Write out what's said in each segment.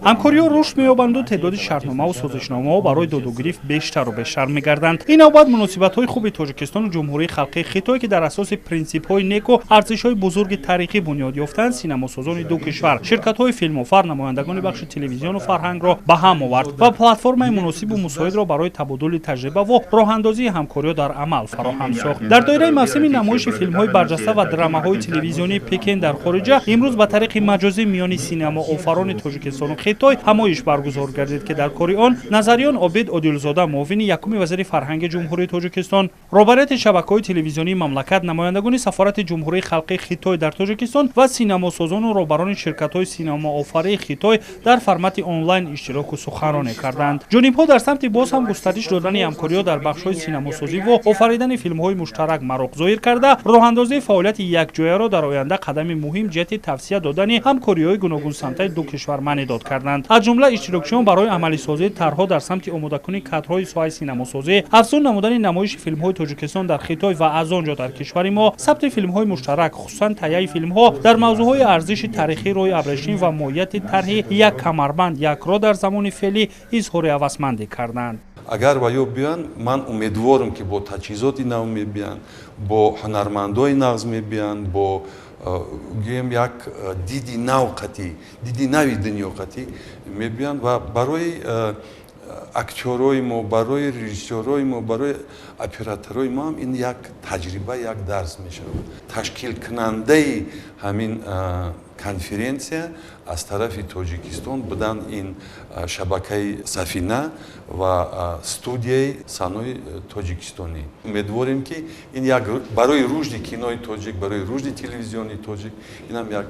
Ҳамкориҳо рушд меёбанду теъдоди шартномаву созишномаҳо барои додугирифт бештару бештар мегарданд. Ин навбат муносибатҳои хуби Тоҷикистону Ҷумҳурии Халқии Хитой, ки дар асоси принсипҳои неку арзишҳои бузурги таърихӣ бунёд ёфтанд, синамосозони ду кишвар, ширкатҳои филмофар, намояндагони бахши телевизиону фарҳангро ба ҳам овард ва платформаи муносибу мусоидро барои табодули таҷриба ва роҳандозии ҳамкориҳо дар амал фароҳам сохт. Дар доираи мавсими намоиши филмҳои барҷаста ва драмаҳои телевизионии Пекин дар хориҷа имрӯз ба тариқи маҷозӣ миёни синамоофарони Тоҷикистону Хитой ҳамоиш баргузор гардид, ки дар кори он Назариён Обид Одилзода, муовини якуми вазири фарҳанги Ҷумҳурии Тоҷикистон, роҳбарияти шабакаҳои телевизионии мамлакат, намояндагони сафорати Ҷумҳурии Халқии Хитой дар Тоҷикистон ва синамосозону роҳбарони ширкатҳои синамоофарии Хитой дар формати онлайн иштироку суханронӣ карданд. Ҷонибҳо дар самти боз ҳам густариш додани ҳамкориҳо дар бахшҳои синамосозӣ ва офаридани филмҳои муштарак мароқ зоҳир карда, роҳандозии фаъолияти якҷояро дар оянда қадами муҳим ҷиҳати тавсия додани ҳамкориҳои гуногунсамтаи ду кишвар маънидод карданд. Аз ҷумла иштирокчиён барои амалисозии тарҳҳо дар самти омодакунии кадрҳои соҳаи синамосозӣ, афзун намудани намоиши филмҳои Тоҷикистон дар Хитой ва аз он ҷо дар кишвари мо, сабти филмҳои муштарак, хусусан таҳияи филмҳо дар мавзӯъҳои арзиши таърихии роҳи абрешим ва моҳияти тарҳи «Як камарбанд, як роҳ» дар замони феълӣ изҳори ҳавасмандӣ карданд. Агар ва ё биёянд, ман умедворам, ки бо таҷҳизоти нав мебиёянд, бо ҳунармандои нағз мебиёянд, бо гӯем як диди нав қатӣ, диди нави дунё қатӣ мебиёянд ва барои актёрои мо, барои режиссёрои мо, барои операторои мо ҳам ин як таҷриба, як дарс мешавад. Ташкилкунандаи ҳамин конференсия аз тарафи Тоҷикистон будан ин шабакаи Сафина ва студияи Санои тоҷикистонӣ. Умедворем, ки ин як барои рушди кинои тоҷик, барои рушди телевизиони тоҷик инам як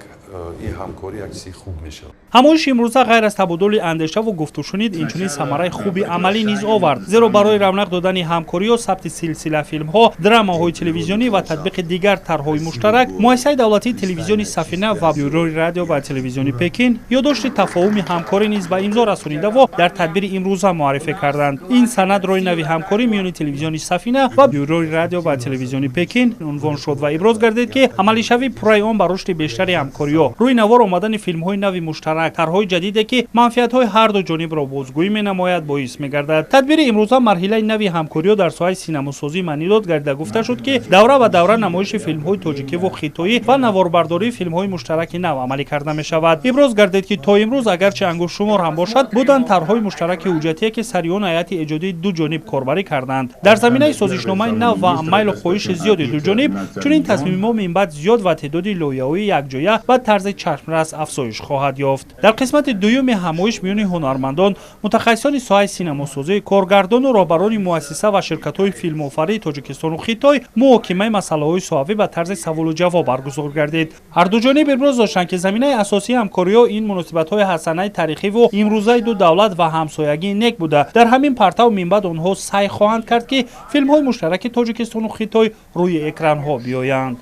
ин ҳамкорӣ як чизи хуб мешавад. Ҳамоиши имрӯза ғайр аз табодули андешаву гуфтушунид, инчунин самараи хуби амалӣ низ овард, зеро барои равнақ додани ҳамкориҳо, сабти силсила филмҳо, драмаҳои телевизионӣ ва татбиқи дигар тарҳҳои муштарак муассисаи давлатии телевизиони Сафина ва бюрои радио ва телевизиони Пекин ёддошти тафоҳуми ҳамкорӣ низ ба имзо расонидаву дар тадбири имрӯза муаррифӣ карданд. Ин санад роҳи нави ҳамкорӣ миёни телевизиони Сафина ва бюрои радио ва телевизиони Пекин унвон шуд ва иброз гардид, ки амалишавии пурраи он ба рушди бештари ҳамкориҳо, рӯи навор омадани филмҳои нави муштарак, тарҳҳои ҷадиде, ки манфиатҳои ҳарду ҷонибро бозгӯӣ менамояд, боис мегардад. Тадбири имрӯза марҳилаи нави ҳамкориҳо дар соҳаи синамосозӣ маънидод гардида, гуфта шуд, ки давра ба давра намоиши филмҳои тоҷикиву хитоӣ ва наворбардории филмҳои муштараки нав амалӣ карда мешавад. Иброз гардид, ки то имрӯз, агарчи ангуштшумор ҳам бошад, буданд тарҳҳои муштараки ҳуҷҷатие, ки сари он ҳайати эҷодии ду ҷониб корбарӣ карданд. Дар заминаи созишномаи нав ва майлу хоҳиши зиёди дуҷониб чунин тасмимҳо минбаъд зиёд ва теъдоди лоиҳаҳои якҷоя ба тарзи чашмрас афзоиш хоҳад ёфт. Дар қисмати дуюми ҳамоиш миёни ҳунармандон, мутахассисони соҳаи синамосозӣ, коргардону роҳбарони муассиса ва ширкатҳои филмофарии Тоҷикистону Хитой муҳокимаи масъалаҳои соҳавӣ ба тарзи саволу ҷавоб баргузор гардид. Ҳарду ҷониб иброз доштанд, ки заминаи асосии ҳамкориҳо ин муносибатҳои ҳасанаи таърихиву имрӯзаи ду давлат ва ҳамсоягии нек буда, дар ҳамин партав минбаъд онҳо саъй хоҳанд кард, ки филмҳои муштараки Тоҷикистону Хитой рӯи экранҳо биёянд.